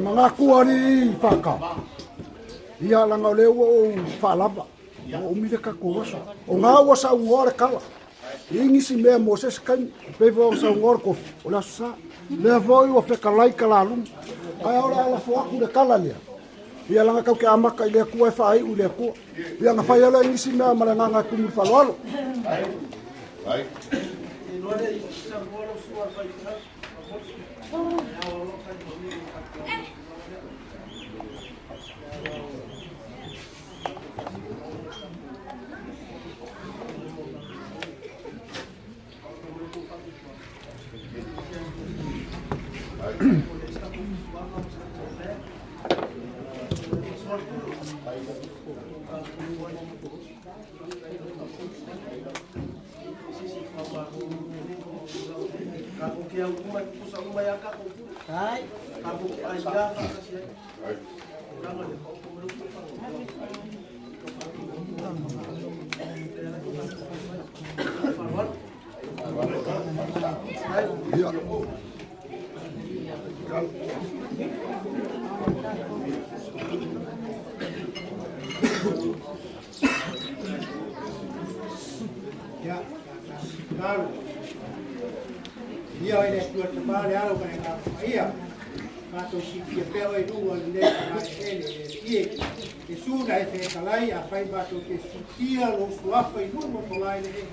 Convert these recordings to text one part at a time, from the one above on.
Magatua alii Faka. Ia laga o lea ua ou faalava. Ua umi le tatou aso. O na ua saunoa le tala. I nisi mea mo se isi taimi. Pei foi ona saunoa le kofi, o le Aso Sa. Lea foi ua fetalai talaluga. Ae o le a lafo atu le tala lea. Ia laga tatou te amata i le Atua e faaiu i le Atua. Ia na fai ai lea i nisi mea ma le agaga e tumu i le faaaloalo. Ia, talo. Ia le Atua Tama le Alo ma le Agaga Paia. Matou siitia pea oe i luga o lenei tagataele le Alii e. Iesu na e fetalai, afai matou te siitia lou suafa i luga o fogaeleele,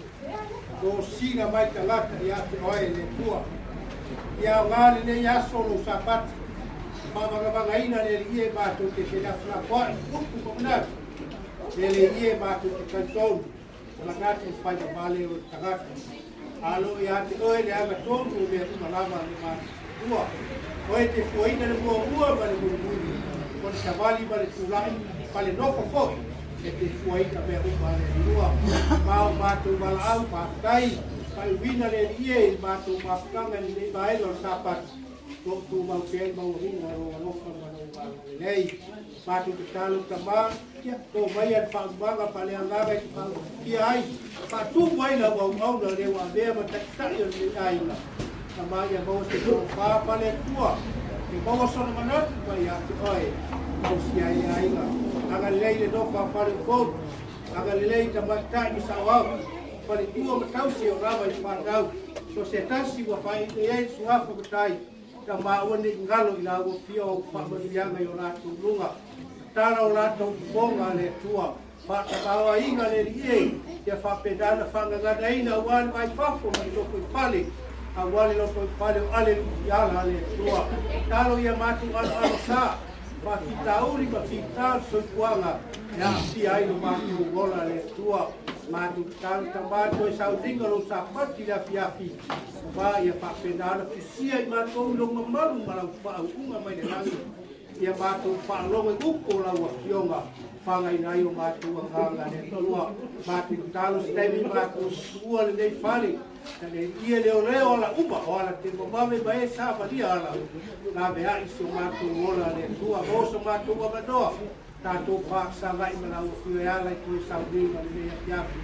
tosina mai tagata ia te oe le Atua. Ia aoga lenei aso o lou Sapati, faavagavagaina le Alii e matou te felafolafoai i upu ma manatu. Le Alii e matou te talitonu, o manatu faivavale o le tagata. Alo ia te oe le agatonu o mea uma lava le matua. Oe te fuaina le muamua ma le mulimuli, o le savali ma le tulai, ma le nofo foi, e te fuaina mea uma le Atua. Ma o matou valaau faafetai, faaiuina le Alii e i le matou mafutaga i lenei vaega o le Sapati, o lo o tumau pea le maualuga o lou alofa ma lou agalelei. Matou tatalo Tama, ia to maia le faaumaga faaleagaga e te faautia ai, faatumu ai lau auauna o lea ua avea ma taitai o lenei aiga. Tama ia maua se tofa faale-Atua, e maua sona manatu mai ia te oe, tausia ai le aiga. Agalelei le nofo a faleupolu, agalelei tamaitai ma saoao, faletua ma tausi o lava i fanau, so se tasi ua faai'e ai le suafa matai, Tama aua ne i galo i la ua fia o faamanuiaga i o latou luga. Tatala o latou fofoga a le Atua. Faatamaoaiga le Alii e, ia faapena ona faagaganaina aua le vaifafo ma le lotoifale, aua le lotoifale o ale lufiala a le Atua. Talo ia matou aloalo sa, faafitauli ma fita o le soifuaga e aafia ai lo matou ola le Atua. Matou tatalo Tama toe sauniga lou Sapati i le afiafi. Tama ia faapena ona fusia i matou i lou mamalu ma lau faauuga mai le lagi. Ia matou faalogo i upu o lau Afioga, fagaina ai o matou agaga le Atua. Matou tatalo se taimi matou tuua lenei fale, na le ia leoleo ala uma o ala te vavave ma e savalia ala. Laveai si o matou ola le Atua, maua so matou avanoa, tatou faafesagai ma lau Afioga e ala i toe sauniga lenei afiafi.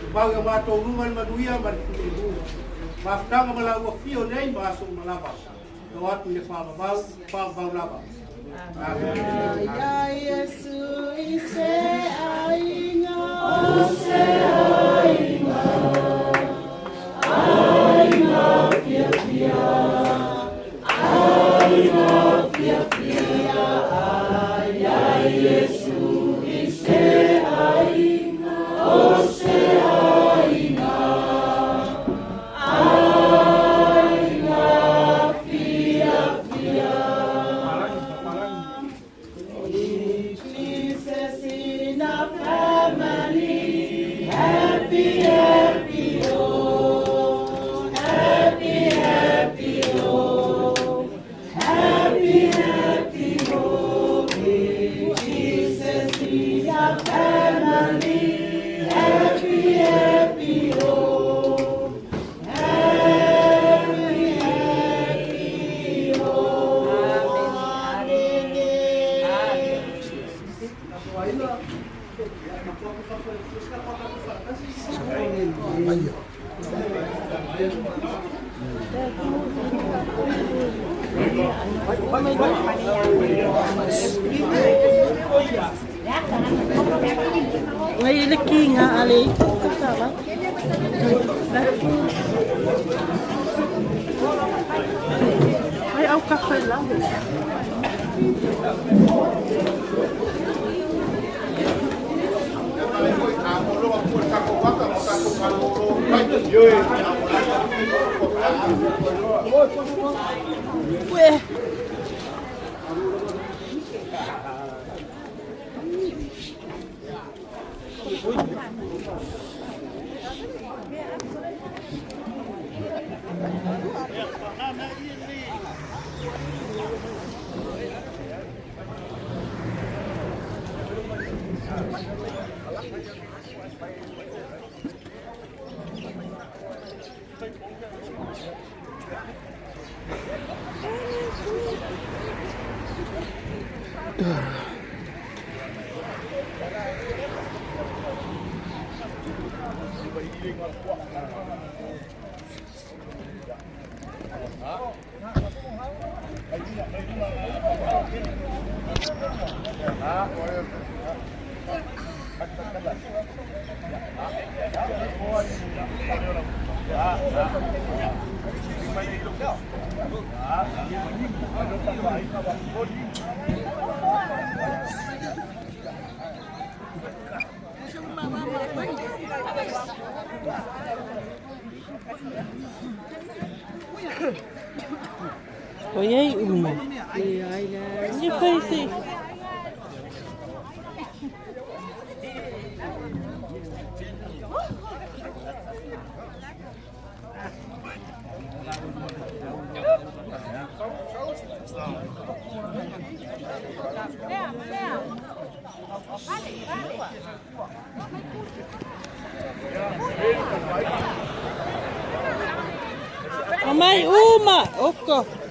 Tumau i o matou luga le manuia ma le filemu. Mafutaga ma lau Afio nei ma aso uma lava. O atu i le faavavau, faavavau lava. Amen. Ia Iesu i se aiga. O se aiga, aiga fiafia, aiga fiafia, ia Iesu i se aiga. O se aiga, aiga fiafia. Jesus in a family, happy. Ngai le kinga ale ka la. Ai au ka la. Ué. Oi ai uma. Ni fai se. Mamãe, uma! Oko!